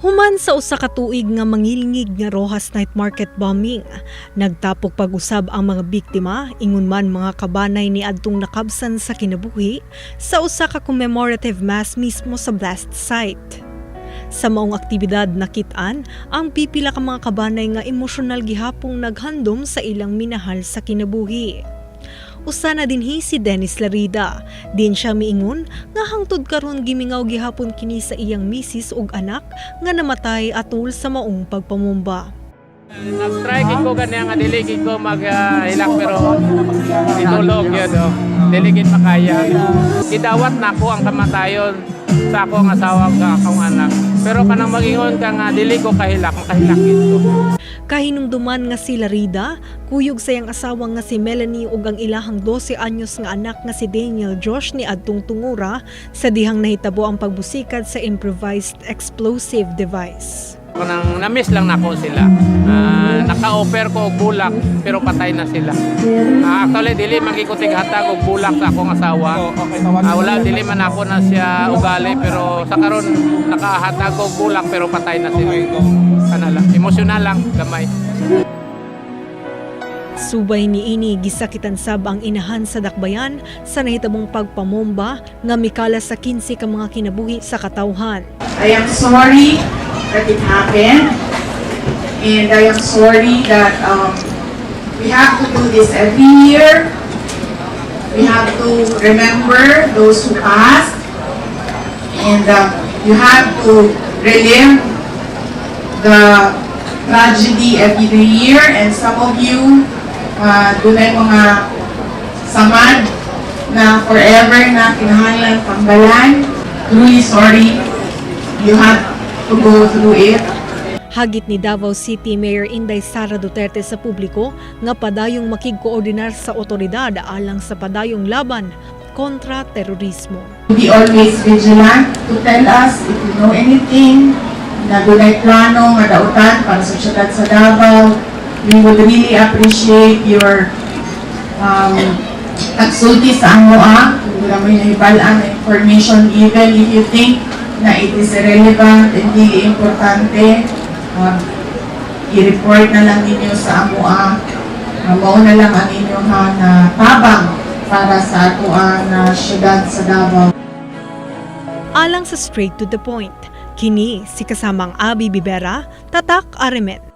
Human sa usa ka tuig nga mangilngig nga Roxas Night Market bombing, nagtapok pag-usab ang mga biktima ingon man mga kabanay ni adtong nakabsan sa kinabuhi sa usa ka commemorative mass mismo sa blast site. Sa maong aktibidad, nakit-an ang pipila ka mga kabanay nga emosyonal gihapong naghandom sa ilang minahal sa kinabuhi. Usa na dinhi si Dennis Larida. Din siya miingon nga hangtod karon gimingaw gihapon kini sa iyang misis ug anak nga namatay atol sa maong pagpamumba. Nag-try gid ko ganiya nga dili gid ko mag-hilak, pero itulog yun, oh. Dili gid makaya. Gidawat nako ang kamatayon sa akong asawa ug akong anak. Pero kanang magingon ka nga dili ko kahilak, makahilak gid ko. Kahinumduman nga si Larida, kuyog sa iyang asawa nga si Melanie ug ang ilahang 12 anyos nga anak nga si Daniel Josh ni adtong tungura sa dihang nahitabo ang pagbusikad sa improvised explosive device. Kanang na-miss lang nako sila. Naka-offer ko og bulak pero patay na sila. Actually, dili man ko tighatag og bulak sa akong asawa. Wala, dili man ako na siya ugali, pero sa karon nakahatag og bulak pero patay na sila. Kana lang, emosyonal lang gamay. Subay niini, gisakitan sab ang inahan sa dakbayan sa nahitabong pagpamomba nga mikala sa 15 ka mga kinabuhi sa katawhan. I am sorry that it happened. And I am sorry that we have to do this every year. We have to remember those who passed. And you have to relive the tragedy every year. And some of you, dunay mga samad na forever na kinahanglan tanggalan. Truly sorry you have to go through it. Hagit ni Davao City Mayor Inday Sara Duterte sa publiko nga padayong makigkoordinar sa otoridad alang sa padayong laban kontra terorismo. Be always vigilant to tell us if you know anything na dunay plano nga dautan para sa syudad sa Davao. We would really appreciate your pagsulti sa amoa kung wala mo'y nahibal-an na information, even if you think na it is irrelevant and dili importante, i-report na lang ninyo sa amoa. Mao na lang ang inyong na tabang para sa atoang syudad sa Davao. Alang sa Straight to the Point, kini si kasamang Abi Bibera, Tatak Aremen.